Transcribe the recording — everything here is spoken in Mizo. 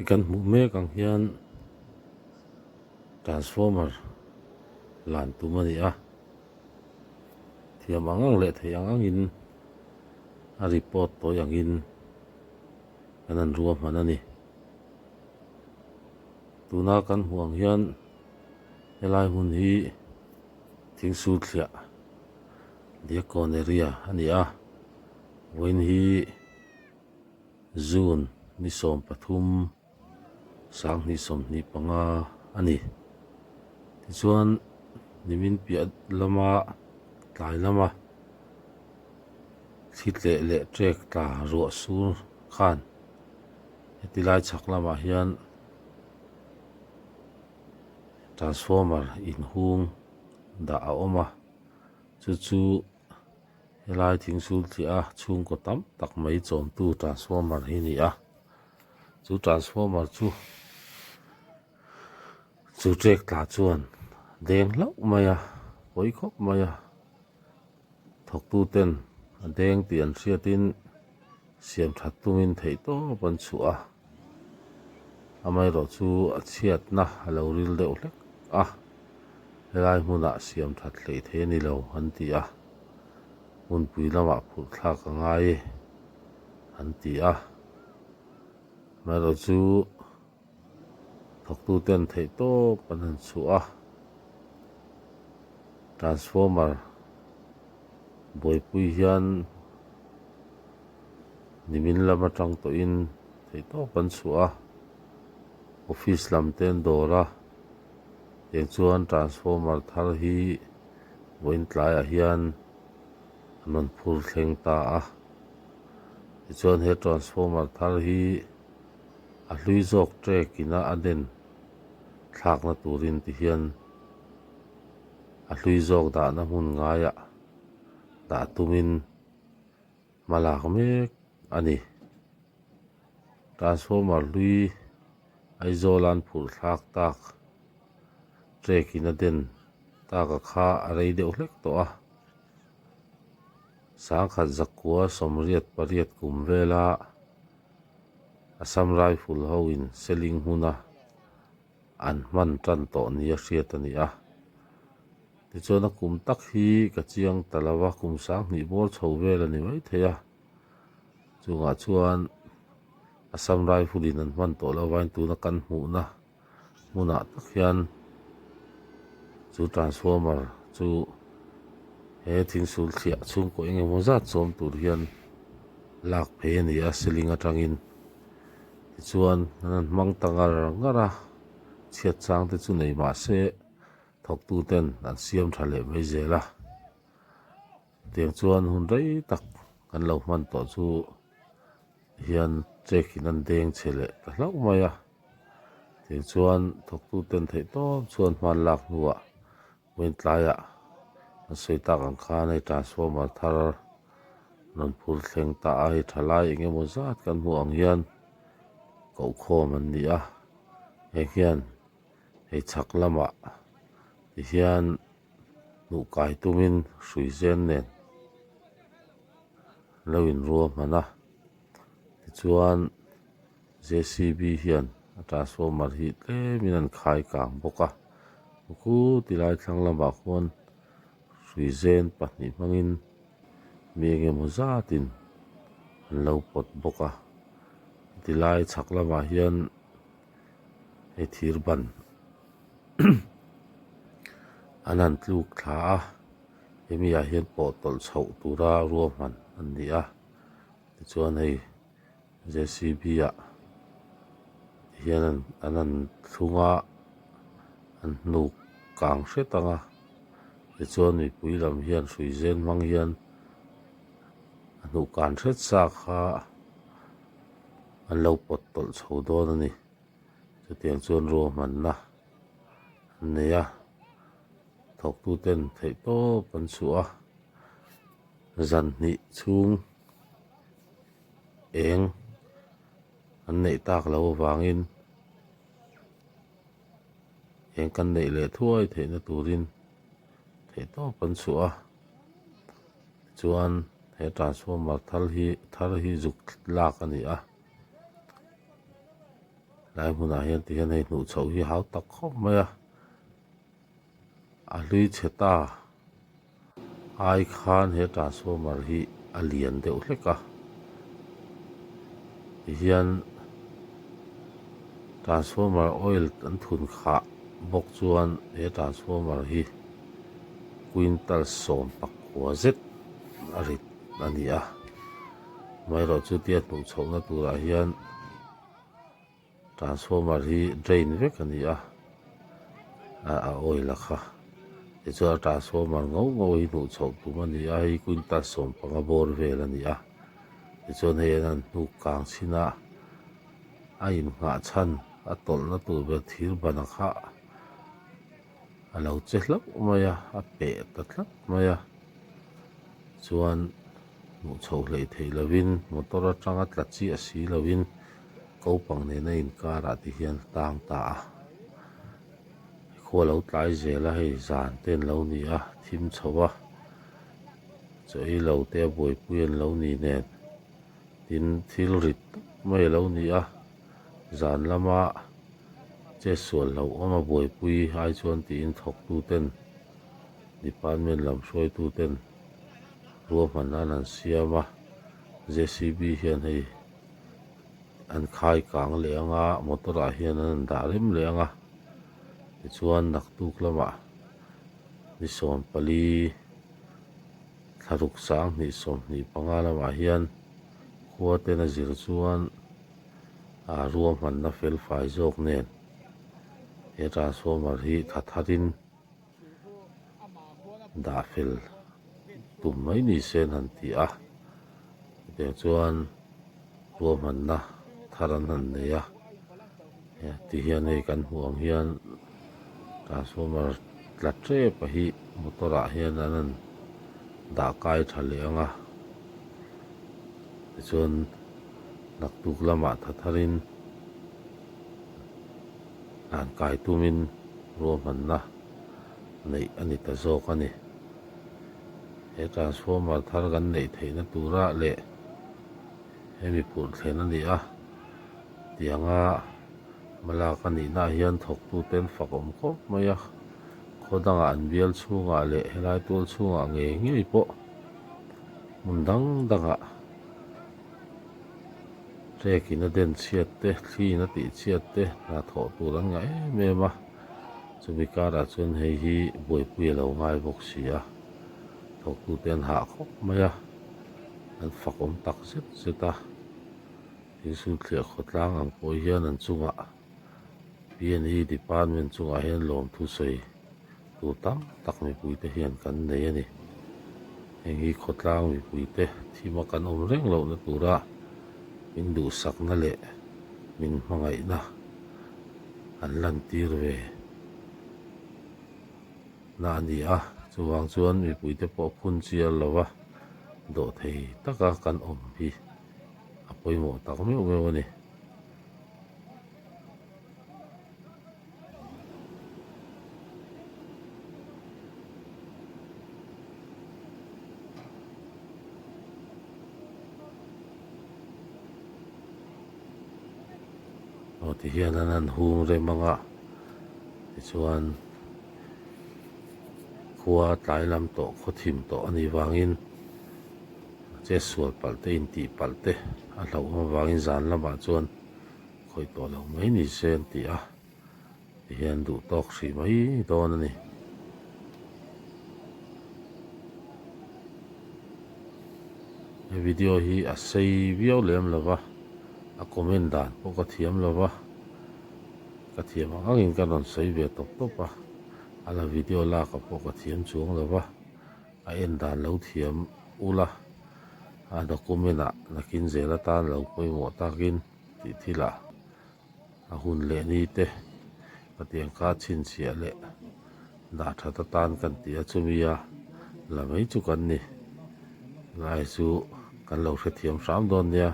Kan hmuh mek ang hian transformer lan tum a ni a, thiam ang ang leh theih ang angin a report tawi angin kan han ruahman a ni. Tuna kan hmuh ang hian helai hmun hi thingsul thliah Diakkawn area a ni a, vawiin hi. June ni 13 2025 a ni. Tichuan nimin piah lama tlai lama thli tleh leh trek tla ruah sur khan heti lai chhak lamah hian transformer inhung dah a awm a, chu chu. Helai thingsul thliah a chhungkaw tam tak mai chawmtu transformer hi a ni a, chu transformer chu chu trek tla chuan deng hlauh mai a pawi khawp mai a, thawktu ten a deng tih an hriatin siam that tumin theih tawp an chhuah a, amaherawh chu a chhiatna a lo ril deuh hlek a, helai hmunah siam that hleih thei a ni lo an ti a, hmunpui lamah phurh thlak a ngai an ti a, amaherawh chu thawktuten theih tawp an han chhuah a, transformer buaipui hian. Nimin lam atang tawhin theihtawp an chhuah a, office lam te an dawr a, tiang chuan transformer thar hi vawiin tlaiah hian an rawn phur thleng ta a, tichuan he transformer thar hi a hlui zawk trek ina a den thlakna turin ti hian a hlui zawk dahna hmun ngaiah dah tumin. Hma lak mek a ni. Transformer hlui Aizawl an phurh thlak tak trek in a den tak a kha a rei deuh hlek tawh a. 1998 kum vela Assam Rifle ho in seling hmuna an hman tan tawh nia hriat a ni a. Tichuan a kum tak hi ka chiang ta lo a, kum 2000 bawr chho vel a ni maithei a. Chungah chuan Assam Rifle in an hman tawh lo vain tuna kan hmuhna hmunah tak hian chu transformer chu he thingsul thliah chhungkaw eng emaw zat chawm tur hian lak phei a ni a ceiling atangin. Tichuan an han hmang ta ngar ngar a, chhiat chang te chu nei mah se thawktu ten an siam tha leh mai zel a, tiang chuan hun rei tak kan lo hman tawh chu hian check in an deng chhe leh ta hlauh mai a, tiang chuan thawktu ten theih tawp chuan hman lak hnuah vawiin tlaiah an sawi tak ang khan hei transformer thar rawn phur thleng ta a, hei thalai eng emaw zat kan hmuh ang hian kohkhawm an ni a, heng hian. Hei chhak lamah ti hian hnuh kai tumin hrui zen nen lo inruah hman a, tichuan J_C_B hian a transformer hi tlemin an khai kang bawk a, khu tilai thlang lamah khuan hrui zen pahnih hmangin mi engemaw zatin an lo pawt bawk a, tilai chhak lamah hian. Hei thir ban an han tluk thla a hemi ah hian pawh tawlh chhoh tura ruahman an ni a tichuan hei J C B ah hian an han thlung a an hnuk kang hret ang a tichuan mipui lam hian hrui zen hmang hian a hnuh kan hret sa kha. An lo pawt tawlh chho dawn a ni. Chutiang chuan ruahmanna an nei a, thawktuten theihtawp an chhuah a, zan hnih chhung eng an neih tak loh avangin eng kan neih leh thuai theihna turin theihtawp an chhuah a. Tichuan he transformer thar hi thar hi zuk lak a ni a. Lai hmunah hian tihian hei hnuh chhoh hi hau tak khawp mai a, a hlui chhe ta ai khan he transformer hi a lian deuh hlek a, tihian transformer oil an thun khah bawk chuan he transformer hi quintal 14 zet a rit a ni a, amaherawhchu tia hnuh chhohna turah hian. Transformer hi drain vek a ni a, a oil a kha tichuan transformer ngau ngau hi hnuh chhoh tum a ni a, hei quintal 15 bawr vel a ni a, tichuan hei an hnuk kang chhin a, a innghah chhan a tawlhna tur ber thir ban a kha a lo che hlauh mai a, a peh ta tlat mai a, chuan hmuh chhoh hleih theih lovin motor atanga tla chiah si lovin kopang nena inkarah ti hian a tang ta a, khua lo tlai zel a hei zan te an lo ni a thim chho a, chaw ei lo te a buaipui an lo ni nen tin thil rit tak mai a lo ni a, zan lama che sual hlauh awm a buaipui ai chuan tiin thawktu ten department lam hruaitu ten ruahman nan an siam a, J_C_B hian hei an khai kang leh ang a motor ah hian an dah rem leh ang a tichuan naktuk lamah ni 14 thlaruk 2025 lamah hian khua ten a zir chuan ah ruahmanna fel fai zawk nen he transformer hi tha tharin dah fel tum mai ni se an han ti a chutiang chuan ruahmanna thar an han nei a ti hian hei kan hmuh ang hian transformer tla tep a hi motor ah hian an han dah kai tha leh ang a tichuan naktuk lamah tha tharin hlan kai tumin ruahmanna neih a ni ta zawk a ni. He transformer thar kan neih theihna tura leh hemi phurh thlen a ni a, tianga hmalak a nihnaah hian thawktute an fak awm khawp mai a, khaw dangah an bial chhungah leh helai tual chhungah ngei ngei pawh hmun dang dangah Trek in a den chhiat te, thli in a tih chhiat te hna thawh tur an ngah em em a, chumi karah chuan hei hi buaipui a lo ngai bawk si a, thawktute an hah khawp mai a, an fak awm tak zet zet a, thingsulthliah khawtlang ang pawh hian an chungah P&E department chungah hian lawmthu sawi tur tam tak mipuite hian kan nei a ni. Heng hi khawtlang mipuite thima kan awm reng lohna tura min duhsakna leh min hmangaihna an lantir ve na a ni a. Chuvang chuan mipuite pawh phun chiar lova dawhthei taka kan awm hi a pawimawh tak meuh meuh a ni. Aw ti hian an han hung rem ang a tichuan khua tlai lam tawh khaw thim tawh a nih vangin che sual palh te intih palh te a hlauhawm avangin zan lamah chuan khawih tawh lo mai ni se an ti a tihian duh tawk hrih mai dawn a ni. He video hi a sei viau lem lo va a comment dan pawh ka thiam lo va ka thiam ang angin ka rawn sawi ve tawp tawp a a la video lak ah pawh ka thiam chuang lo va a en dan lo thiam ula a document ah nakin zel atan lo pawimawh takin. Tih thilah a hun leh ni te Pathian kha chhinchhiah leh dah that atan kan ti a, chumi a la mai chu kan ni. Lai chu kan lo hrethiam hram dawn nia.